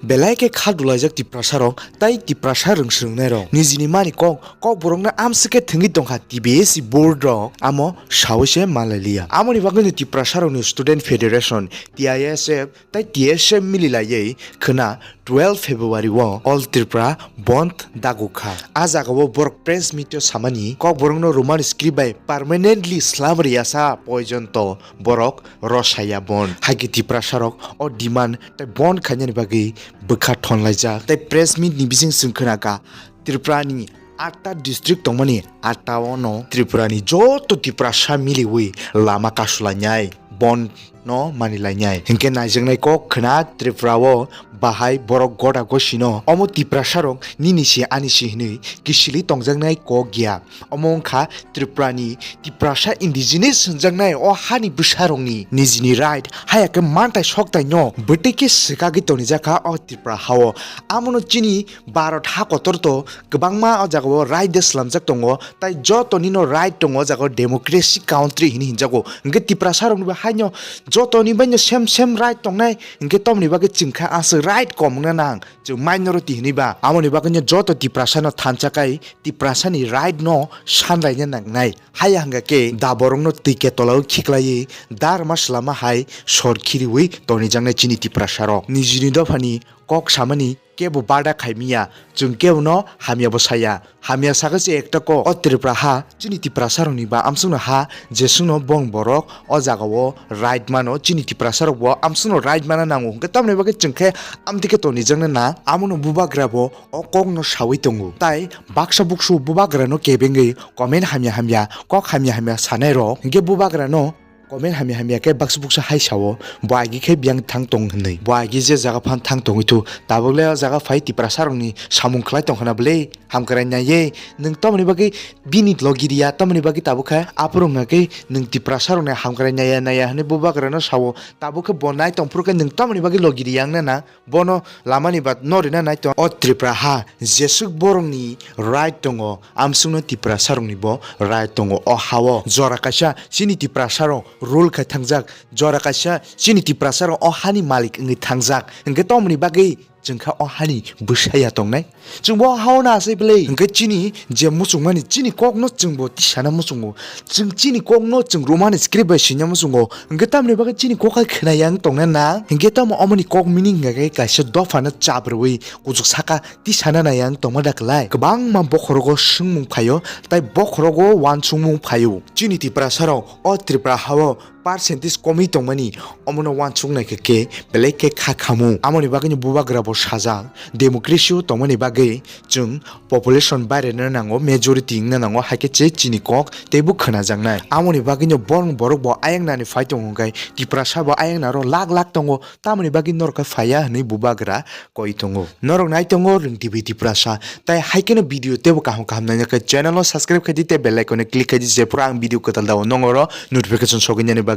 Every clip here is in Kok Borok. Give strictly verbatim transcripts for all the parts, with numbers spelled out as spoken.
Belai khe kha dulaijak Tiprasa rok tai Tiprasa rwng swrwngnairok. Nijini mani kok, kok borokno amswk khe thwngwi tongkha T B S C board rok, amo sawi se manlailiya. Amoni bagwino Tiprasa rokni Student Federation, T I S F tai T S F mililaiwi khwna twelve February o All Tripura Bandh dagukha. A jagao borok press meet o samani, kok borokno Roman script bai permanently slam riyasa poijonto borok rosaya bandh. Haikhe Tiprasa rok o demand tai bandh khainani bagwi bwkha thonlaijak. Tai press meet ni bising chwng khwnakha Tripura ni atta district tongmani, atta ono Tripura ni joto Tiprasa miliwi lama kasulainai, bandh no manilainai. Hinkhe naijaknai kok khwna Tripura o bahai borok gota gosino omo Tiprasa rok nini si ani si hinwi kisili tongjaknai kok ya. Omo wngkha Tripura ni Tiprasa indigenous hwnjaknai o hani bwsarokni nijini right, haya khe mantai soktai no bwtwi khe swkagwi tonijakha o Tripura hao. Amono chini Bharat ha kotor to kwbangma o jagao right de slamjak tongo, tai joto nino right tongo o jagao democracy country hinwi hinjago. Hinkhe Tiprasa roknibo haino jotoni baino same same right tongnai, hinkhe tomoni bagwi chwngkha aswk right kom wngna nang. Chwng minority hinwi ba, amoni bagwino joto Tiprasano thansa kai Tiprasani right no sanraina nangnai. Haya hwnkha khe da borokno twi ke tolao khiklaiwi darma swlama hai sor khiriwi tonijaknai chini Tiprasarok. Nijini dophani kok samani kebo bada khaimiya, chwng kebono hamyabo saya. Hamya sakhe se ekta kok, o Tripura ha chini Tiprasarokni ba amsukno ha, jesukno bong borok o jagao right mano, chini Tiprasarokbo amsukno right mana nango, hwnkhe tamoni bagwi chwng khe amtwi khe tonijakna na, amono bubagrabo o kokno sawi tongo. Tai baksa buksu bubagrano kebengwi comment hamya hamya, kok hamya hamya sanairok, hwnkhe bubagrano comment hamya hamya khe baksa buksa hai sao, bo agi khe biyang thang tong hinwi. Bo agi je jaga phan thang tongwi thu, tabuk le o jaga phai Tiprasarokni samung khlai tong khna bwle, hamkrai naiye, nwng tamoni bagwi bini logi riya, tamoni bagwi tabuk khe aphuru wngkha khe nwng Tiprasarokni hamkrai naiya naiya hinwi bubagrano sao, tabuk khe bo nai tong phuru khe nwng tamoni bagwi logi riya wngna na? Bono lamani bat no rina nai tong. O Tripura ha jesuk borokni right tongo, amsukno Tiprasarokni bo right tongo. O hao jora kaisa chini Tiprasarok rule khai thangjak, jora kaisa chini Tiprasarok o hani malik wngwi thangjak. Hwnkhe tomoni bagwi chwng kha o hani bwsaya tongnai? Chwng bo hao na asai bwle. Hwnkhe chini je muchungmani chini kokno chwng bo tisana muchungo. Chwng chini kokno chwng romani script bai sina muchungo. Hwnkhe tamoni bagwi chini kok hai khwnaya wng tongna na? Hwnkhe tamo omoni kok meaning hwnkha khe kaisa dophano chabrwi kuchuk saka tisana naya wng tongma da kwlai? Kwbangma bokhorogo swngmung phaio, tai bokhorogo uansukmung phaio. Chini Tiprasarok o Tripura hao percentage komwi tongmani, omono uansuk naikha khe belai khe kha khamu. Amoni bagwino bubagra bo sajak, democracy o tongmani bagwi chwng population bairena nango, majority wngna nango, hai khe se chini kok teibo khwnajaknai. Amoni bagwino borok, borok bo ayang nani phai tongo, hwnkhe Tiprasa bo ayang naro lak lak tongo, tamoni bagwi norok khe phaiya hinwi bubagra koi tongo. Norok nai tongo Rwng T V Tiprasa, tai hai kheno video teibo kaham kaham naina khe channel o subscribe khai di tei bell icon o click khai di, jephru ang video kwtal dao nongoro notification sogwi nani bagwi.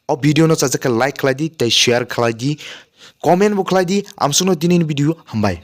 O video no chajak khe like khlai di tei share khlai di, comment bo khlai di. Amsukno tinini video, hambai.